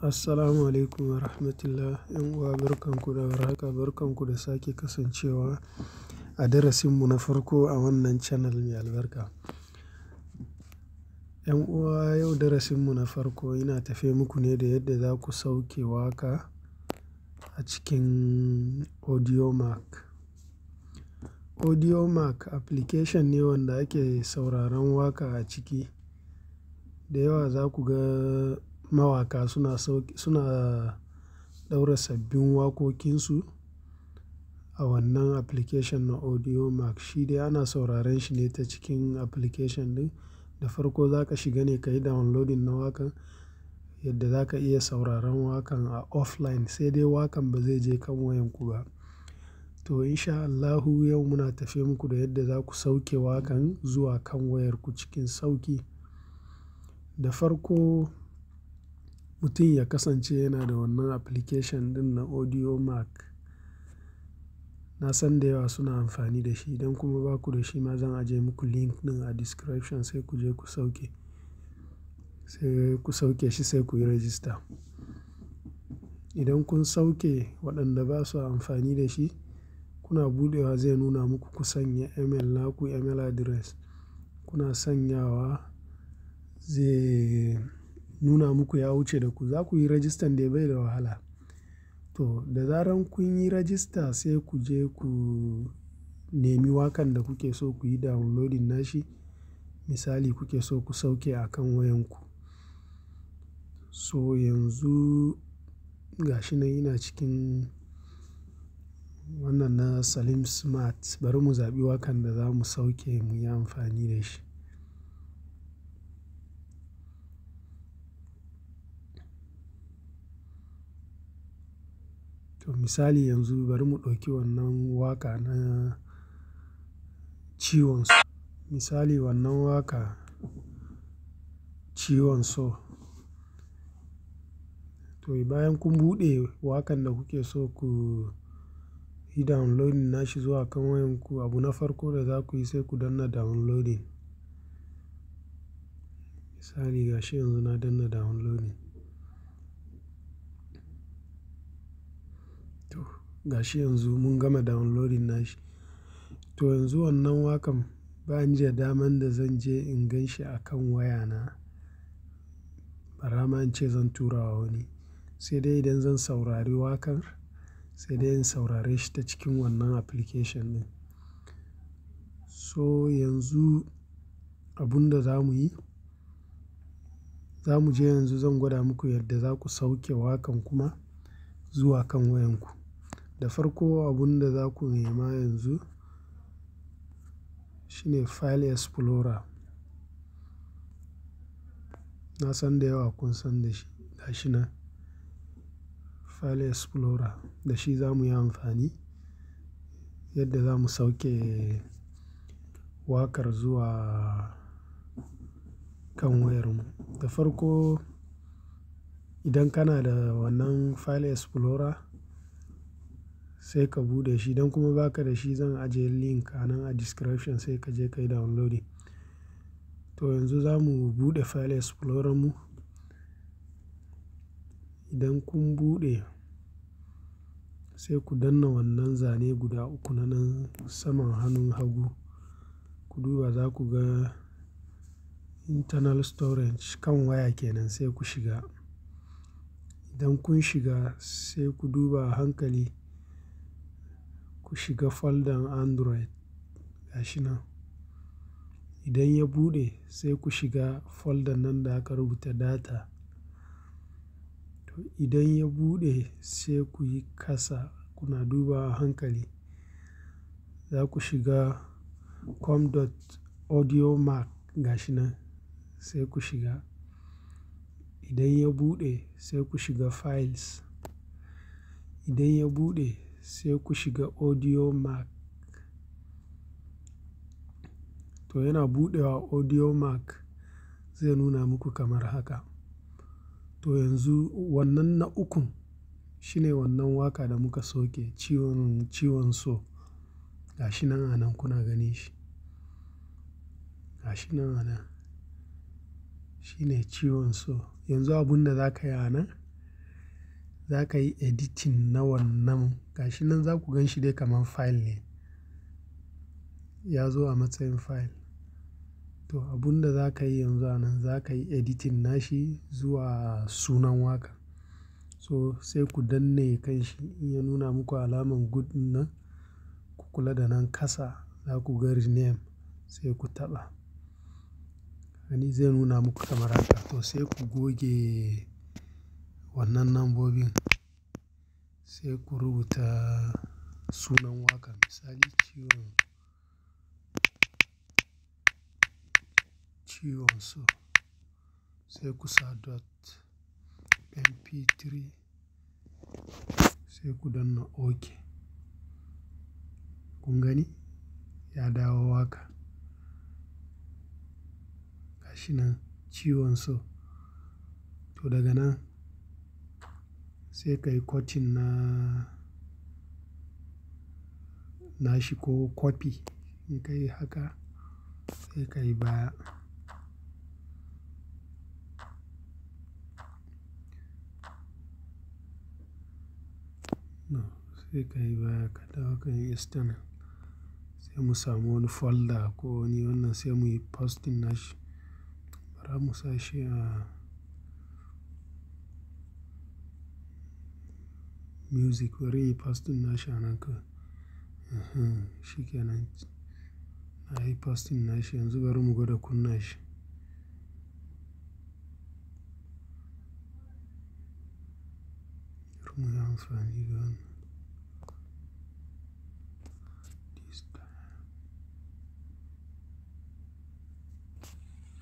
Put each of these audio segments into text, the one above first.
Assalamualaikum warahmatullahi. 'Yan uwa, barkanku da warhaka, barkanku da sake kasancewa a darasinmu na farko a wannan channel mai albarka. 'Yan uwa, yau darasinmu na farko ina tafe muku ne da yadda za ku sauke waka a cikin Audiomack. Audiomack application ne wanda ake sauraron waka a ciki. Da yawa za ku ga mawaka suna sauke, suna ɗaura sabbin waƙoƙinsu a wannan application na Audiomack. Shi dai ana sauraren shi ne ta cikin application ɗin. Da farko za ka shiga ne ka yi downloading na waƙan, yadda za ka iya sauraron waƙan a offline, sai dai waƙan ba zai je kan wayanku ba. To in sha Allahu yau muna tafe muku da yadda za ku sauke waƙan zuwa kan wayarku cikin sauƙi. Da farko mutum ya kasance yana da wannan application ɗin na Audiomack. Na san da yawa suna amfani da shi. Idan kuma ba ku da shi ma, zan ajiye muku link ɗin a description, sai ku je ku sauke. Sai ku sauke shi, sai ku yi register. Idan kun sauke, waɗanda ba su amfani da shi, kuna buɗewa zai nuna muku ku sanya email naku, email address. Kuna sanyawa zai nuna muku ya wuce da ku. Za ku yi register dai, bai da wahala. To, da zaran kun yi register, sai ku je ku nemi waƙan da kuke so ku yi downloading nashi. Misali, kuke so ku sauke a kan wayanku. So yanzu ga shi nan ina cikin wannan na Salim Smart. Bari mu zaɓi waƙan da za mu sauke mu yi amfani da shi. To misali yanzu bari mu ɗauki wannan waƙa na Ciwon So. Misali wannan waƙa Ciwon So. To bayan kun buɗe waƙan da kuke so ku yi downloading nashi zuwa kan wayanku, abu na farko da za ku yi, sai ku danna downloading. Misali ga shi yanzu na danna downloading. To ga shi yanzu mun gama downloading nashi. To yanzu wannan waƙan bani da daman da zan je in gan shi a kan wayana. Bara ma in ce zan tura wa wani. Sai dai idan zan saurari waƙar, sai dai in saurare shi ta cikin wannan application ɗin. So yanzu abun da za mu yi, za mu je yanzu zan gwada muku yadda za ku sauke waƙan kuma zuwa kan wayanku. Da farko abun da za ku nema yanzu shine File Explorer. Na san da yawa kun san da shi, ga shi nan File Explorer, da shi za mu yi amfani yadda za mu sauke waƙar zuwa kan wayarmu. Da farko idan kana da wannan File Explorer, sai ka buɗe shi. Idan kuma ba ka da shi, zan ajiye link a nan a description, sai ka je ka yi downloading. To yanzu za mu buɗe File Explorer mu. Idan kun buɗe, sai ku danna wannan zane guda uku na nan saman hannun hagu. Ku duba, za ku ga internal storage kan waya kenan, sai ku shiga. Idan kun shiga, sai ku duba a hankali, ku shiga folder Android, ga shi nan. Idan ya buɗe, sai ku shiga folder nan da aka rubuta data. To idan ya buɗe, sai ku yi kasa kuna duba a hankali. Za ku shiga com.audiomack, ga shi nan, sai ku shiga. Idan ya buɗe, sai ku shiga files. Idan ya buɗe, sai ku shiga Audiomack. To yana buɗewa, Audiomack zai nuna muku kamar haka. To yanzu wannan na ukun shine wannan waƙa da muka sauke, Ciwon So. Ga shi nan a nan kuna ganin shi. Ga shi nan a nan. Shine Ciwon So. Yanzu abun da za ka yi a nan, Za ka yi editing na wannan. Gashi nan za ku gan shi dai kamar file ne. Ya zo a matsayin file. To, abun da za ka yi yanzu a nan, za ka yi editing nashi zuwa sunan waƙa. So sai ku danne kan shi in ya nuna muku alamar good ɗin nan, ku kula da nan kasa za ku ga rename sai ku taɓa. Gani zai nuna muku kamar haka. To sai ku goge wannan lambobin sai ku rubuta sunan waƙan. Misali ciwon so sai ku sa dot mp3 sai ku danna OK. Kun gani? Ya dawo waƙa. Gashi nan ciwon so. To daga nan sai ka yi cutting na nashi ko copy. In ka yi haka sai ka yi baya. No, sai ka yi baya ka dawo ka yi external. Sai mu samu wani folder ko wani wannan sai muyi pasting nashi. Bara mu sa shi a music bari in yi pasting nashi a nan kawai. Ehen, shi kenan. Na yi pasting nashi yanzu bari mu gwada kunna shi. Bari mu yi amfani da wannan. This guy.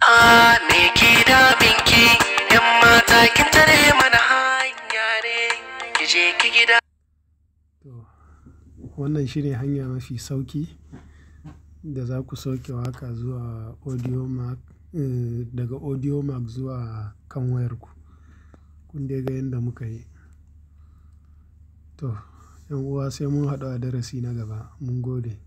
A me ke daminki, 'yan mata kin tare mana hanya ne, ki je ki gida. To wannan shine hanya mafi sauƙi da za ku sauke waƙa zuwa Audiomack, daga Audiomack zuwa kan wayarku. Kun dai ga yanda muka yi. To, 'yan uwa sai mun haɗu a darasi na gaba. Mun gode.